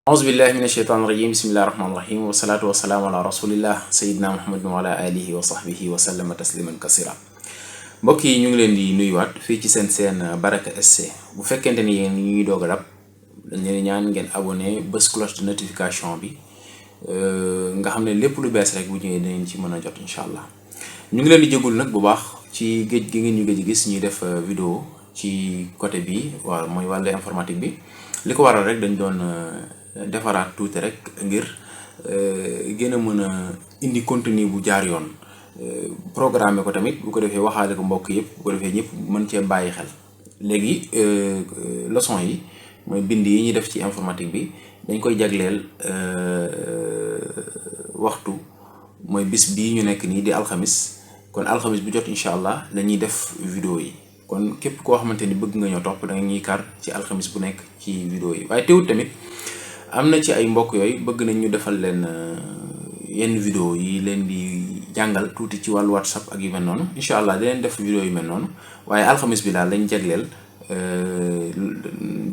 أعوذ بالله من الشيطان الرجيم بسم الله الرحمن الرحيم والصلاة والسلام على رسول الله سيدنا محمد وعلى آله وصحبه وسلم تسليما كثيرا mbokk yi ñu ngi leen di nuyuwaat fii ci seen Baraka SC bu fekkente ni yéen ñuy doog a dab dañ leen ñaan ngeen abonné bës cloche de notification bi nga xam ne lépp lu bees rek bu ñëwee dinañ ci mën a jot incha allah ñu ngi leen di jégul nag bu baax ci géej gi ngeen ñu gëj gis ñuy def vidéo ci côté bi waaw mooy wàllu informatique bi li ko waral rek dañ doon defaraat tuuti rek ngir gën a mën a indi contenu bu jaar yoon programme ko tamit bu ko defee waxaale ko mbokk yëpp bu ko defee ñëpp mën cee bàyyi xel léegi leçon yi mooy bind yi ñuy def ci informatique bi dañ koy jagleel waxtu mooy bis bii ñu nekk nii di alxamis kon alxamis bu jot incha allah dañuy def vidéo yi kon képp koo xamante ni bëgg nga ñoo topp da nga ñuy kar ci alxamis bu nekk ci vidéo yi waaye teewut tamit am na ci ay mbokk yooyu bëgg nañ ñu defal leen yenn vidéo yi leen di jàngal tuuti ci wàllu whatsapp ak yu mel noonu incha allah di leen def vidéo yu mel noonu waaye alxamis bi daal lañ jagleel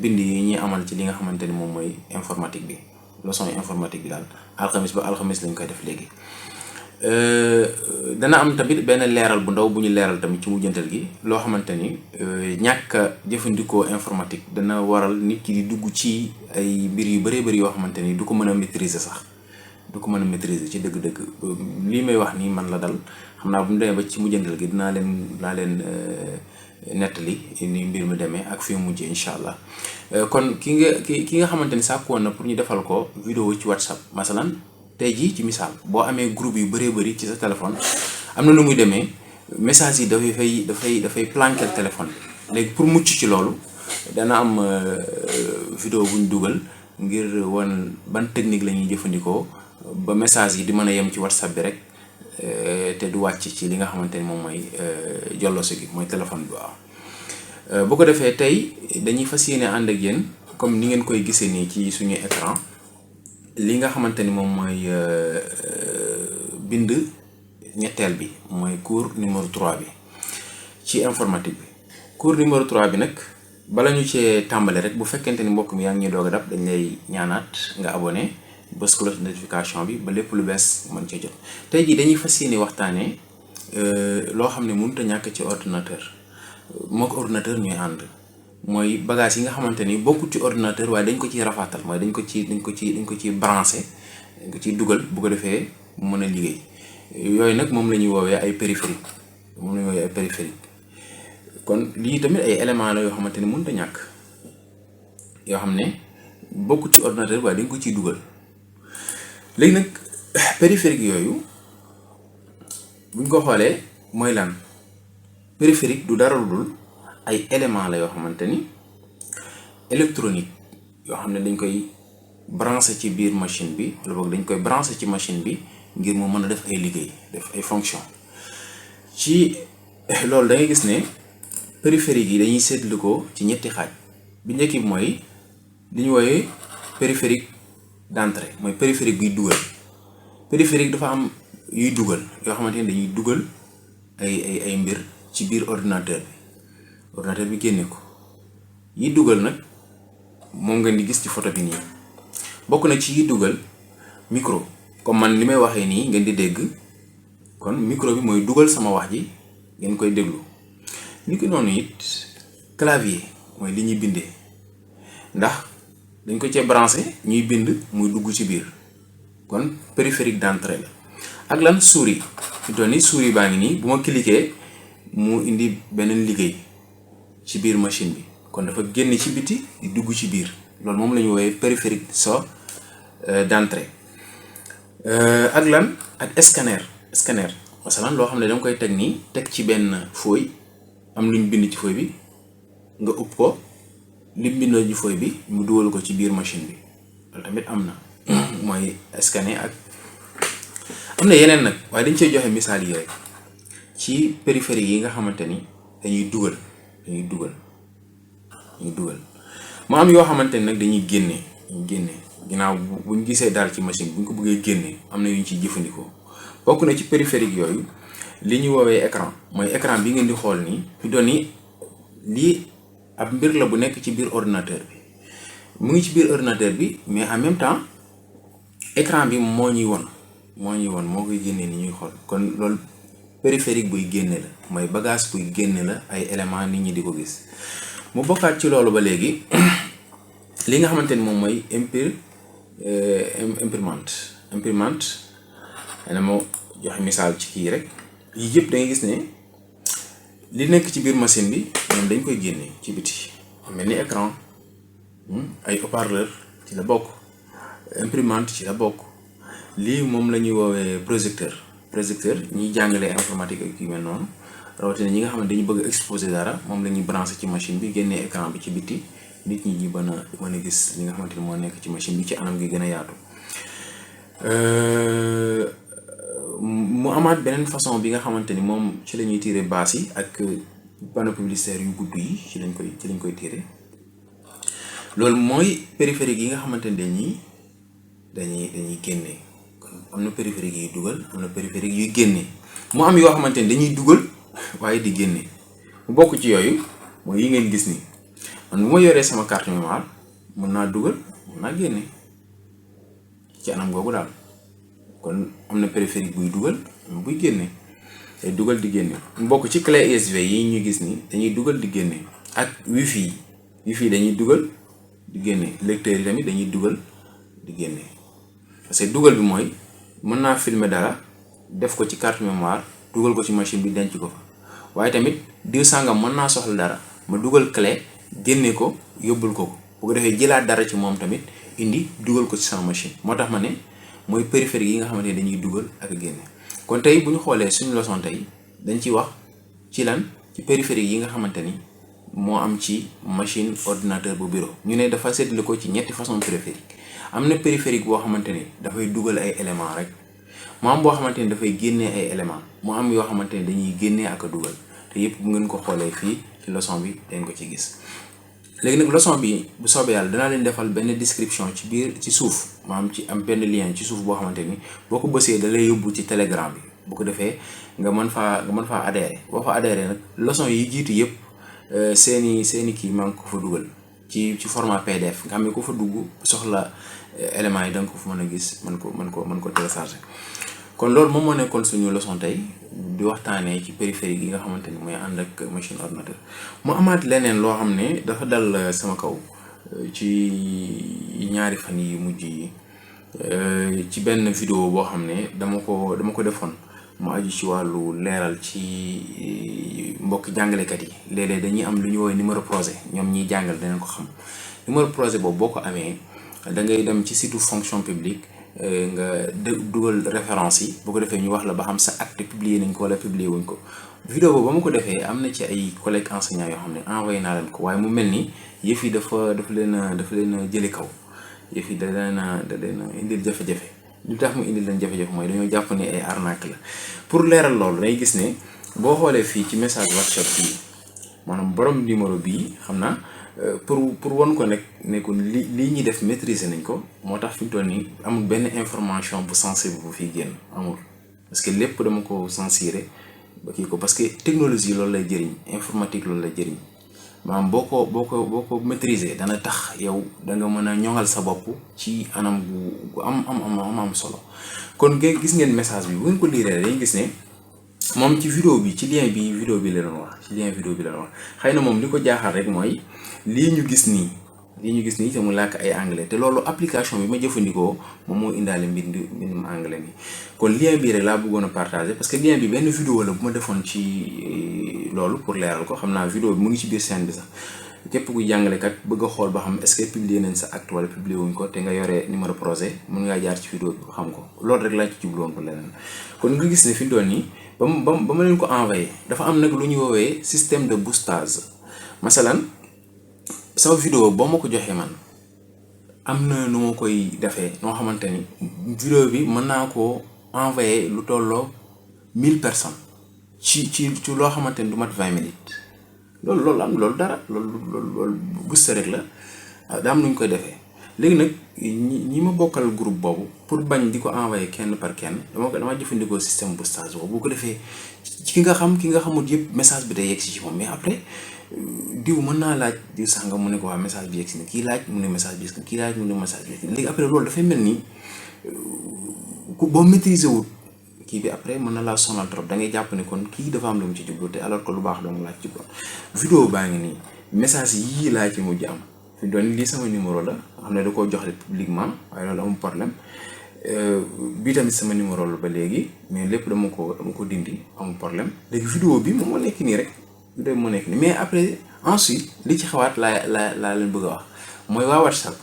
bind yi ñuy amal ci li nga xamante ni moom mooy informatique bi leçon informatique bi daal alxamis ba alxamis lañ koy def léegi. dana am tamit benn leeral bu ndaw bu ñu leeral tamit ci mujjantal gi loo xamante ni ñàkk a jëfandikoo informatique dana waral nit ki di dugg ci ay mbir yu bëree bëri yoo xamante ni du ko mën a maîtriser sax du ko mën a maîtriser ci dëgg-dëgg lii may wax nii man la dal xam naa bu ñu demee ba ci mujjantal gi dinaa leen nettali ni mbir mi demee ak fi mu mujjee incha allah kon ki nga xamante ni sàkku woon na pour ñu defal ko vidéo ci whatsapp masalan tey jii ci misaal boo amee groupe yu bëree bëri ci sa téléphone am na nu muy demee message yi dafay planquer téléphone bi léegi pour mucc ci loolu dana am vidéo bu ñu dugal ngir wan ban technique la ñuy jëfandikoo ba message yi di mën a yem ci whatsapp bi rek te du wàcc ci li nga xamante ni moom mooy jollosi gi mooy téléphone bi waaw bu ko defee tey dañuy fas yéene ànd ak yéen comme ni ngeen koy gisee nii ci suñu écran li nga xamante ni moom mooy bind ñetteel bi mooy cours numéro 3 bi ci informatique bi cours numéro 3 bi nag bala ñu cee tàmbale rek bu fekkente ni mbokk mi yaa ngi ñuy doog a dab dañ lay ñaanaat nga abonné bës cloche de notification bi ba lépp lu bees mën cee jot tey jii dañuy fas yéene waxtaanee loo xam ne mënut a ñàkk ci ordinateur moo ko ordinateur ñuy ànd mooy bagage yi nga xamante ni bokkut ci ordinateur waaye dañ ko ciy rafaatal mooy dañ ko ci branché dañ ko ciy dugal bu ko defee mën a liggéey yooyu nag moom la ñuy woowee ay périphérique kon lii tamit ay éléments la yoo xamante ni mënut a ñàkk yoo xam ne bokkut ci ordinateur waaye dañ ko ciy dugal léegi nag périphérique yooyu buñ ko xoolee mooy lan périphérique du dara lu dul ay éléments la yoo xamante ni électronique yoo xam ne dañ koy branché ci biir machine bi wala boog dañ koy branché ci machine bi ngir mu mën a def ay liggéey def ay fonction ci loolu da ngay gis ne périphérique yi dañuy seetlu ko ci ñetti xaaj bi njëkk bi mooy li ñu wooyee périphérique d'entrée mooy périphérique buy dugal périphérique dafa am yuy dugal yoo xamante ni dañuy dugal ay mbir ci biir ordinateur bi génne ko yi dugal nag moom ngeen di gis ci photo bi nii bokk na ci yi dugal micro comme man li may waxee nii ngeen di dégg kon micro bi mooy dugal sama wax ji ngeen koy déglu ni ki noonu it clavier mooy li ñuy bindee ndax dañ ko cee branché ñuy bind muy dugg ci biir kon périphérique d'entrée la ak lan souris fi doon ni souris baa ngi nii bu ma cliquer mu indi beneen liggéey ci biir machine bi kon dafa génn ci biti di dugg ci biir loolu moom la ñu woowee périphérique d'entrée ak lan ak scanner masalan loo xam ne danga koy teg nii teg ci benn feuille am lu ñu bind ci feuille bi nga upp ko li mu bindoo ci feuille bi mu dugal ko ci biir machine bi loolu tamit am na mooy scanner ak am na yeneen nag waaye dañ cey joxe misaal yi rek ci périphérique yi nga xamante ni dañuy dugal mu am yoo xamante ni nag dañuy génne ginnaaw buñ gisee daal ci machine buñ ko bëggee génne am na yu ñu ciy jëfandikoo bokk na ci périphérique yooyu li ñu woowee écran mooy écran bi ngeen di xool nii fi doon ni lii ab mbir la bu nekk ci biir ordinateur bi mu ngi ci biir ordinateur bi mais en même temps écran bi moo koy génnee ni ñuy xool. kon loolu périphérique buy génne la mooy bagage buy génne la ay éléments nit ñi di ko gis. mu bokkaat ci loolu ba léegi li nga xamante ni moom mooy imprimante na moo joxe misaal ci kii rek yii yëpp da ngay gis ne li nekk ci biir machine bi ñoom dañ koy génne ci biti mel ni écran ay haut-parleur ci la bokk, imprimante ci la bokk. lii moom la ñuy woowee projecteur ñiy jàngalee informatique ak yu mel noonu rawatina ñi nga xam ne dañu bëgg exposer dara moom la ñuy branché ci machine bi génnee écran bi ci biti nit ñi ñi mën a gis li nga xamante ni moo nekk ci machine bi ci anam gi gën a yaatu. mu amaat beneen façon bi nga xamante ni moom ci la ñuy tirer bâche yi ak panneau publicitaire yu gudd yi ci lañ koy tirer. loolu mooy périphérique yi nga xamante ni dañuy génnee. kon am na périphérique yuy dugal am na périphérique yuy génnee mu am yoo xamante ni dañuy dugal waaye di génne mu bokk ci yooyu mooy yi ngeen gis nii man bu ma yoree sama carte mémoire mun naa dugal mun naa génne ci anam googu daal. kon am na périphérique buy dugal am buy génne day dugal di génne mu bokk ci clé USB yi ñu gis ni dañuy dugal di génne ak wifi dañuy dugal di génne lecteurs yi tamit dañuy dugal di génne. parce que dugal bi mooy mën naa filmer dara def ko ci carte mémoire dugal ko ci machine bi denc ko fa waaye tamit diw sàngam mën naa soxla dara ma dugal clé génne ko yóbbul ko bu ko defee jëlaat dara ci moom tamit indi dugal ko ci sama machine. moo tax ma ne mooy périphérique yi nga xamante ne dañuy dugal ak génne. kon tey bu ñu xoolee suñu leçon tey dañ ciy wax ci lan ci périphérique yi nga xamante ni moo am ci machine ordinateur bu bureau. ñu ne dafa séddale ko ci ñetti façon périphérique. am na périphérique boo xamante ni dafay dugal ay éléments rek mu am boo xamante ni dafay génnee ay éléments mu am yoo xamante ni dañuy génnee ak a dugal te yëpp bu ngeen ko xoolee fii ci leçon bi dañ ko ci gis. léegi nag leçon bi bu soobee yàlla danaa leen defal benn description ci biir ci suuf maanaam ci am benn lien ci suuf boo xamante ni boo ko bësee da lay yóbbu ci Telegram bi bu ko defee nga mën faa adhéré boo fa adhéré nag leçon yi jiitu yëpp seeni kii maa ngi ko fa dugal ci format PDF nga xam ne ko fa dugg soxla éléments yi da nga ko fa mën a gis mën ko télécharger. kon loolu moom moo nekkoon suñu leçon tey di waxtaanee ci périphérique yi nga xamante ni mooy ànd ak machine ordinateur. mu amaat leneen loo xam ne dafa dal sama kaw ci ñaari fan yi mujj yi ci benn vidéo boo xam ne dama ko defoon mu aju ci wàllu leeral ci mbokk jàngalekat yi léeg-léeg dañuy am lu ñu woowee numéro projet ñoom ñiy jàngal danañ ko xam. numéro projet boobu boo ko amee da ngay dem ci site fonction publique nga dugal référence yi bu ko defee ñu wax la ba xam sa acte publier nañ ko wala publier wuñ ko. vidéo boobu ba ma ko defee am na ci ay collègues enseignants yoo xam ne envoyé naa leen ko waaye mu mel ni yëf yi dafa leen a jëli kaw yëf yi da leen a indil jafe-jafe. li tax mu indil leen jafe-jafe mooy dañoo jàpp ne ay arnaque la. pour leeral loolu day gis ne boo xoolee fii ci message WhatsApp bii maanaam borom numéro bii xam naa pour wan ko ne ko lii ñuy def maîtriser nañ ko moo tax fi mu toll nii amul benn information bu sensible bu fiy génn amul parce que lépp dama ko censuré ba kii ko parce que technologie loolu lay jëriñ informatique loolu lay jëriñ maanaam boo ko maîtriser dana tax yow da nga mën a ñoŋal sa bopp ci anam gu am solo. kon gis ngeen message bi bu ngeen ko liiree dañuy gis ne moom ci vidéo bi ci lien bi vidéo bi la doon wax xëy na moom li ko jaaxal rek mooy lii ñu gis nii te mu làkk ay anglais te loolu application bi ma jëfandikoo moom moo indaale mbindum anglais mi. kon lien bii rek laa bëggoon a partager parce que lien bi benn vidéo la bu ma defoon ci loolu pour leeral ko xam naa vidéo bi mu ngi ci biir chaîne bi sax képp kuy jàngalekat bëgg a xool ba xam est-ce que publier nañ sa acte wala publier wuñ ko te nga yore numéro projet mën ngaa jaar ci vidéo bi ba xam ko loolu rek laa ci jubloon pour leneen. kon nga gis ne fi mu doon nii ba ma leen ko envoyé dafa am nag lu ñuy woowee système de boostage. masalan sama vidéo boo ma ko joxee man am na nu ma koy defee noo xamante ni vidéo bi mën naa ko envoyé lu tolloo 1000 personnes ci loo xamante ni du mat 20 minutes loolu dara loolu booster rek la daa am nu ñu koy defee. léegi nag ñi ma bokkal groupe boobu pour bañ di ko envoyé kenn par kenn dama jëfandikoo système boostage boobu bu ko defee ki nga xamut yëpp message bi day yegg si ci moom mais après diw mën naa laaj diw sàngam mu ne ko waa message bi yegsi na, kii laaj mu ne message bi yegsi na, kii laaj mu ne message bi yegsi na. léegi après loolu dafay mel ni ku boo maîtriser wut kii bi après mën na laa sonal trop, da ngay jàpp ne kon kii dafa am lu mu ci jublu te alors que lu baax dong laaj ci bon. vidéo baa ngi nii message yii laa ci mujj am fi doon lii sama numéro la xam ne da koo joxe publiquement waaye loolu amul problème. bii tamit sama numéro la ba léegi mais lépp dama ko dindi amul problème. léegi vidéo bi moom moo nekk nii rek vidéo bi moo nekk nii mais après ensuite li ci xawaat laa leen bëgg a wax mooy waa WhatsApp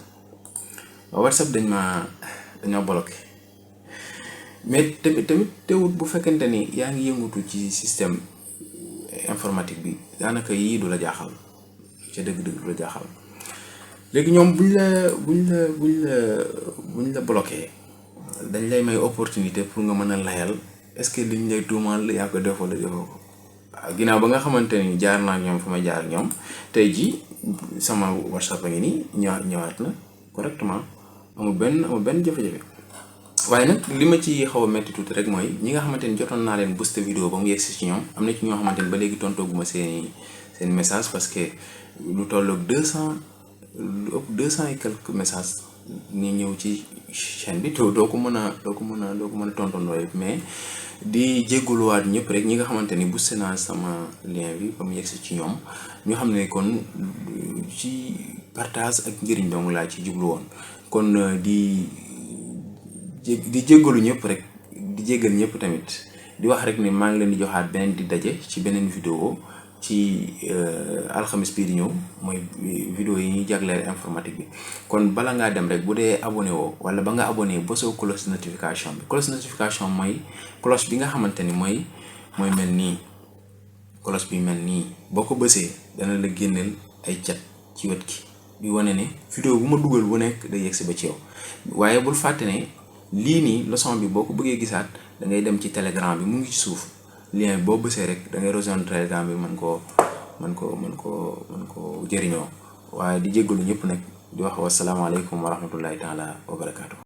dañoo bloqué. mais tamit teewut bu fekkente ni yaa ngi yëngatu ci système informatique bi daanaka yii du la jaaxal ca dëgg-dëgg du la jaaxal. léegi ñoom buñ la bloqué dañ lay may opportunité pour nga mën a layal est-ce que liñ lay tuumaal yaa ko def wala defoo ko. waaw ginnaaw ba nga xamante ni jaar naa ñoom fa ma jaar ak ñoom tey jii sama WhatsApp a ngi nii ñëwaat na correctement amul benn jafe-jafe. waaye nag li ma ci xaw a metti tuuti rek mooy ñi nga xamante ni jotoon naa leen booster vidéo ba mu yegsi ci ñoom am na ci ñoo xamante ni ba léegi tontooguma seen message parce que lu tolloog 200 et quelques messages ni ñëw ci chaîne bi doo ko mën a tontondoo yëpp mais di jégaluwaat ñëpp rek ñi nga xamante ni booster naa sama lien bi ba mu yegsi ci ñoom ñu xam ne kon ci partage ak njëriñ dong laa ci jublu woon kon di jéggalu ñëpp rek di jéggal ñëpp tamit di wax rek ne maa ngi leen di joxaat beneen di daje ci beneen vidéo ci alxamis bii di ñëw mooy vidéo yi ñuy jagleel informatique bi. kon bala ngaa dem rek bu dee abonné woo wala ba nga abonné bësoo cloche notification bi. cloche notification mooy cloche bi nga xamante ni mooy mel nii cloche bi mel nii boo ko bësee dana la génneel ay cat ci wet gi bi wane ne vidéo bu ma dugal bu nekk day yegsi ba ci yow. waaye bul fàtte ne lii nii leçon bi boo ko bëggee gisaat da ngay dem ci telegram bi mu ngi ci suuf lien boo bësee rek da ngay rejoindre telegram bi mën koo jëriñoo. waaye di jéggalu ñëpp nag di wax wasalaamaaleykum wa rahmatullahi taala wa barakaatu.